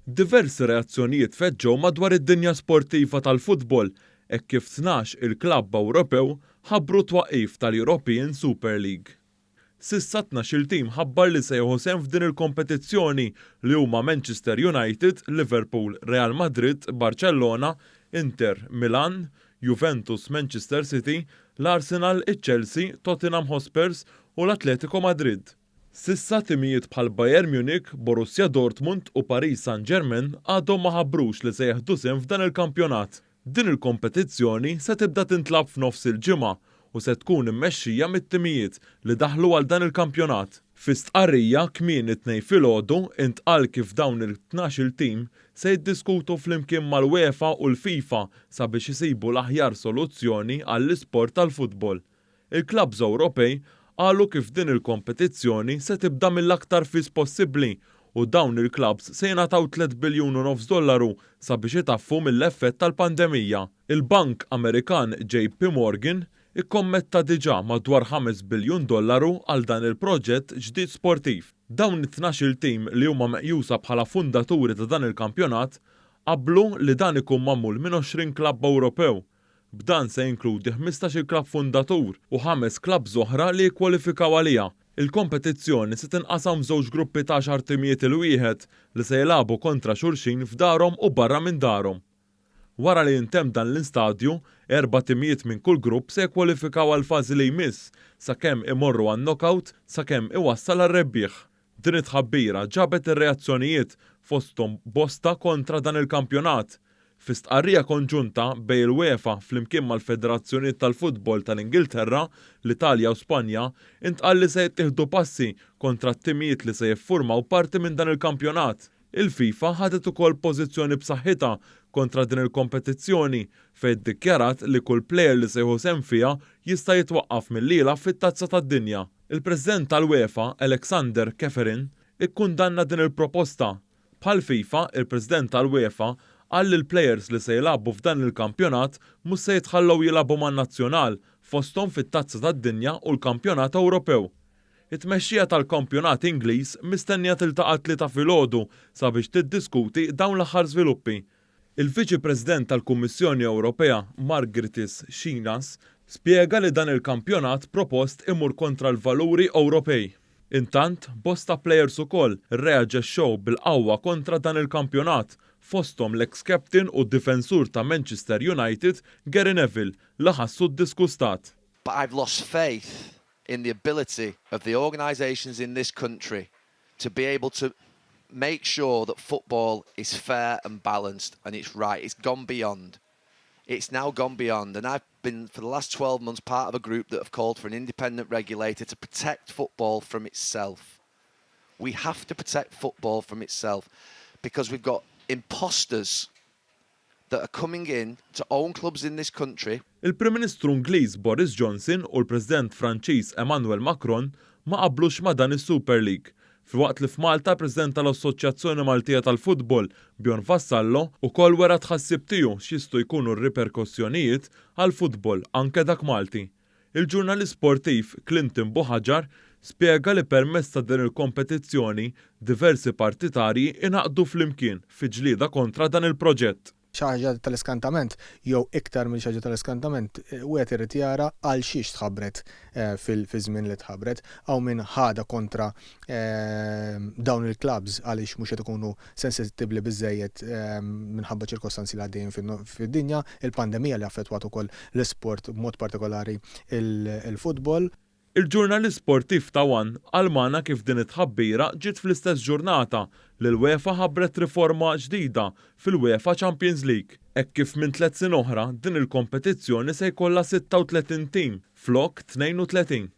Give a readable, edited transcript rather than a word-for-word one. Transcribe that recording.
Diversi reazzjonijiet feġġew madwar id-dinja sportiva tal-futbol hekk kif 12 il-klabb Ewropew ħabbru t-twaqqif tal-European Super League. S'issa 12-il tim ħabbar li se jieħu sehem f'din il-kompetizzjoni li huma Manchester United, Liverpool, Real Madrid, Barcellona, Inter, Milan, Juventus, Manchester City, l-Arsenal, iċ-Chelsea, Tottenham Hotspurs u l-Atletico Madrid. S'issa timijiet bħal Bayern Munich, Borussia Dortmund u Paris Saint-Germain għadhom ma ħabbrux li se jieħdu sehem f'dan il-kampjonat. Din il-kompetizzjoni se tibda tintlagħab f'nofs il-ġimgħa u se tkun immexxija mit-timijiet li daħlu għal dan il-kampjonat. Fi stqarrija kmieni t-Tnejn filgħodu intqal kif dawn il-12-il tim se jiddiskutu flimkien mal-UEFA u l-FIFA sabiex isibu l-aħjar soluzzjoni għall-isport tal-futbol. Il-klabbs Ewropej qalu kif din il-kompetizzjoni se tibda mill-aktar fis possibbli u dawn il-klabbs se jingħataw 3 biljun u nofs dollaru sabiex itaffu mill-effett tal-pandemija. Il-bank Amerikan JP Morgan ikkommetta diġà madwar 5 biljun dollaru għal dan il-proġett ġdid sportiv. Dawn it-12-il tim li huma meqjusa bħala fundaturi ta' dan il-kampjonat qablu li dan ikun magħmul minn 20 klabb Ewropew. B'dan se jinkludi 15-il klabb fundatur u ħames klabbs oħra li jikkwalifikaw għaliha. Il-kompetizzjoni se tinqasam f'żewġ gruppi ta' għaxar timijiet il-wieħed li se jilagħbu kontra xulxin f'darhom u barra minn darhom. Wara li jintemm dan l-istadju, erba' timijiet minn kull grupp se jikkwalifikaw għall-fażi li jmiss sakemm imorru għan-knockout sakemm iwassal għar-rebbieħ. Din it-tħabbira ġabet ir-reazzjonijiet, fosthom bosta kontra dan il-kampjonat. Fi stqarrija konġunta bejn il-UEFA flimkien mal-federazzjonijiet tal-futbol tal-Ingilterra, l-Italja u Spanja, intqal li se jittieħdu passi kontra t-timijiet li se jiffurmaw parti minn dan il-kampjonat. Il-FIFA ħadet ukoll pożizzjoni b'saħħitha kontra din il-kompetizzjoni fejn iddikjarat li kull plejer li se jieħu sehem fiha jista' jitwaqqaf milli jilgħab fit-Tazza tad-Dinja. Il-President tal-UEFA, Aleksander Ceferin, ikkundanna din il-proposta. Bħall-FIFA, il-President tal-UEFA qal li l-plejers li se jilagħbu f'dan il-kampjonat mhux se jitħallew jilagħbu man-nazzjonal, fosthom fit-Tazza tad-Dinja u l-Kampjonat Ewropew. It-tmexxija tal-kampjonat Ingliż mistennija tiltaqa' t-Tlieta filgħodu sabiex tiddiskuti dawn l-aħħar żviluppi. Il-Viċi President tal-Kummissjoni Ewropea, Margritis Schinas, spjega li dan il-kampjonat propost imur kontra l-valuri Ewropej. Intant, bosta plejers ukoll irreaġexxew bil-qawwa kontra dan il-kampjonat, fosthom l-eks captain u difensur ta' Manchester United, Gary Neville, li ħassu ddisgustat. But I've lost faith in the ability of the organisations in this country to be able to make sure that football is fair and balanced and it's right. It's gone beyond. It's now gone beyond. And I've been, for the last 12 months, part of a group that have called for an independent regulator to protect football from itself. We have to protect football from itself because we've got imposters that are coming in to own clubs in this country. Il-Prim Ministru Ingliż Boris Johnson u l-President Franċiż Emmanuel Macron ma qablux ma' dan is-Super League. Filwaqt li f'Malta President tal-Assoċjazzjoni Maltija tal-Futbol, Bjorn Vassallo, ukoll wera tħassib tiegħu x'jistgħu jkunu r-riperkussjonijiet għall-futbol anke dak Malti. Il-ġurnalist sportiv Clinton Buhagiar spjega li permezz ta' din il-kompetizzjoni diversi partitarji ingħaqdu flimkien fi ġlieda kontra dan il-proġett. Xi ħaġa tal-iskantament jew iktar minn xi ħaġa tal-iskantament, wieħed irid jara għal xiex tħabbret fiż-żmien li tħabbret. Hawn min ħadha kontra dawn il-clubs għaliex mhux qed ikunu sensittibbli biżżejjed minħabba ċirkostanzi li għaddejjin fid-dinja, il-pandemija li affettwat ukoll l-isport b'mod partikolari il-futbol. Il-ġurnalist sportiv ta' One qal magħna kif din it-tħabbira ġiet fl-istess ġurnata li l-UEFA ħabbret riforma ġdida fil-UEFA Champions League, hekk kif minn 3 snin oħra din il-kompetizzjoni se jkollha 36 tim flok 32.